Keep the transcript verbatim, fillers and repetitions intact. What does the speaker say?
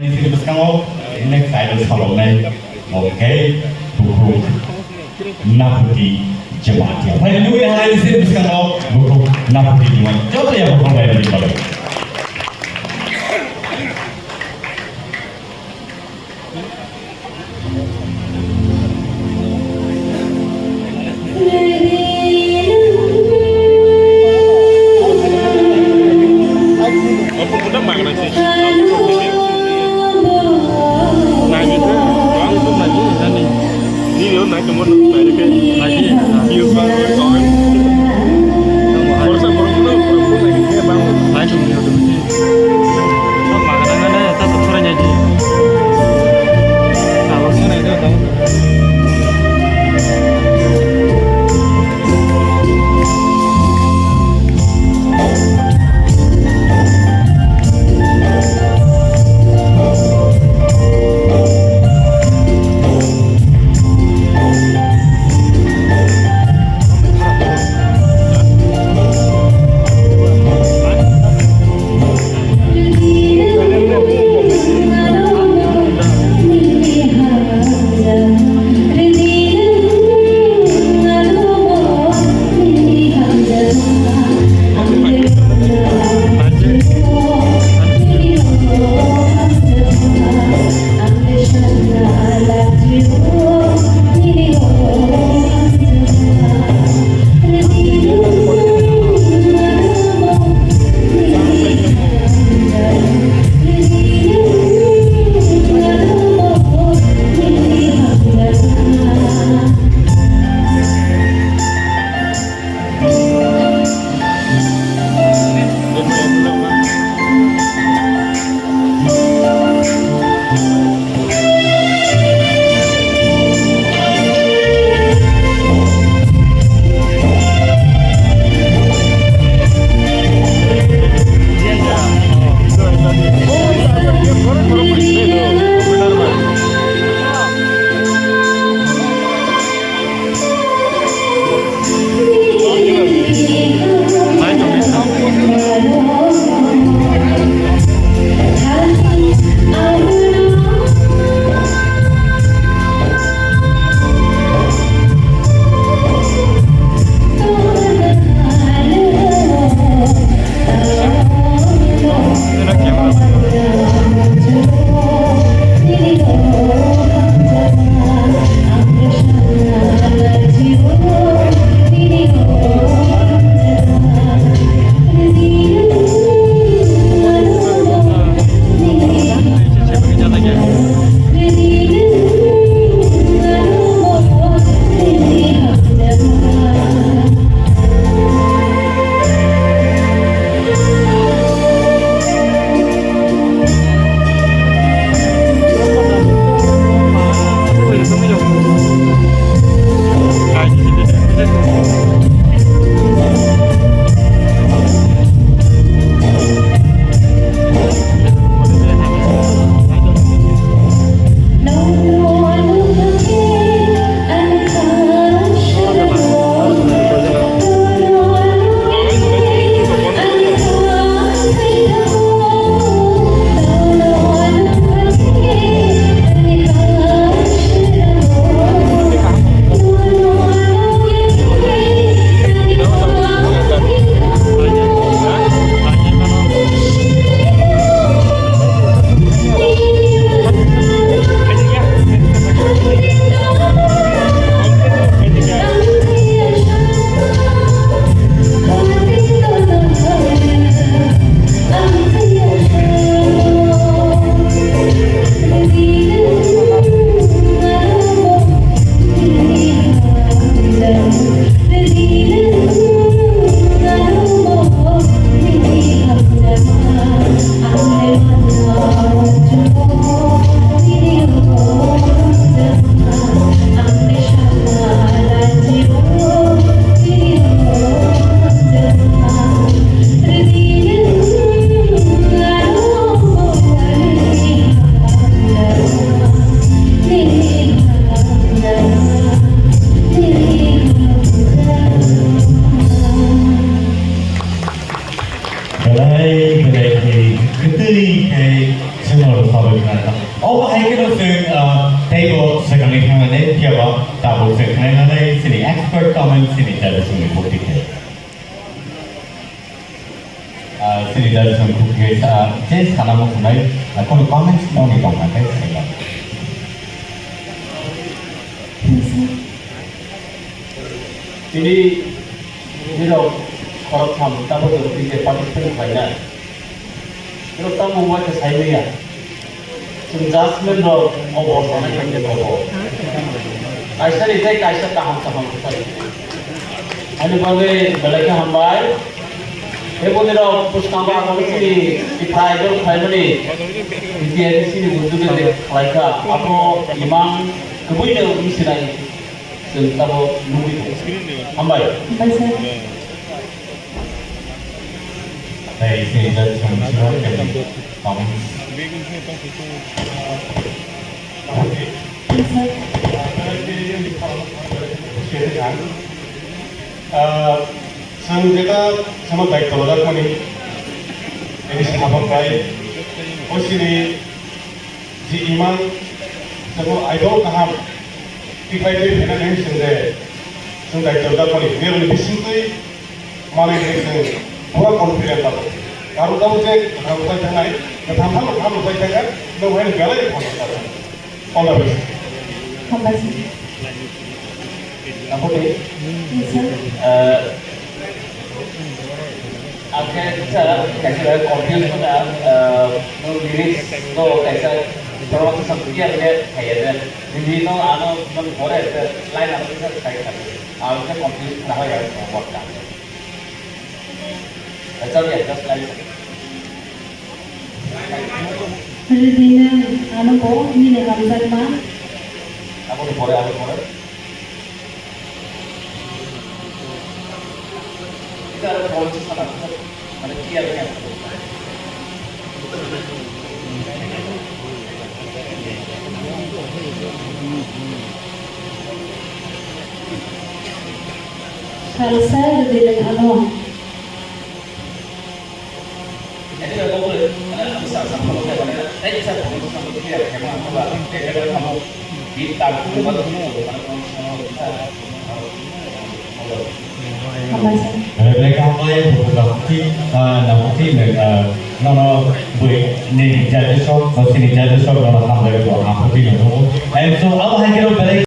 Nini bwskango next idol salongnai bo khe bukhuk Naphuti Jamatia. Phai nugwi hai nini bwskango bukhuk Naphuti Jamatia. Joto ya bukhuk bai bini bagwi. Obo hai kheno chwng, ah, teibo swkangni thanglainai, phiya ba tabuk chwng thanglainai chini expert comment chini judges ni bukti khe. Ah, chini judges ni bukti khe sa, je sana muchunai, ah, kono comments nokni tongma khe saimano. Tini nirok khoroktham tabuk tini je participant khlainai. Nirok tamo uaisa sai manya. Chwng judgment rok obo sanai khe obo. Kaisa ni tei kaisa kaham kaham kwtai. Ani bagwi belai khe hambai. Tei boni rok bwskango ang chini Tipra Idol khlaimani B T R C ni bujugo je khlaikha. Abo imang kwbwino wngsinai. Chwng tabuk nugwi tongo. Hambai. Hambai, sir. Tei sini judge ni bisingo tei tamo. Yes, sir. Ah, chwng jeta chwngno daityo rwjakmani, ini sabo bai, o sini Ji imang, sabo aibo kaham, tipai twi phena nai sing de, sing dai jor da pali, nironi bising twi, mane nai sing, pura confident labo. Karu karu je, karu pai thangnai, katham phano kaham pai thangkha, no hai belai phano. All the best. Hambai sir. Nangkukni, eh, ang khe kisa kaisa confuse wngkha, eh, nwng lyrics no kaisa promotion sam clear khe khaiya de. Nini no ano nwng pore se line ano kisa khai khai. Ang khe confuse khna hoya wak ta. Kaisa ya just line. Rwdinang ano bo nini hamjakma. Aboni pore, aboni pore. Ita aro pore se sana, mane clear khe. Salsa rwdinang ano. Hambai sir. Belai belai khe hambai, buphang rok, ah, nangkukni, ah, nono bui nini judges rok, no sini judges rok nono hambai rok, ah, hambai rok. Em, so, abo hai khe rok belai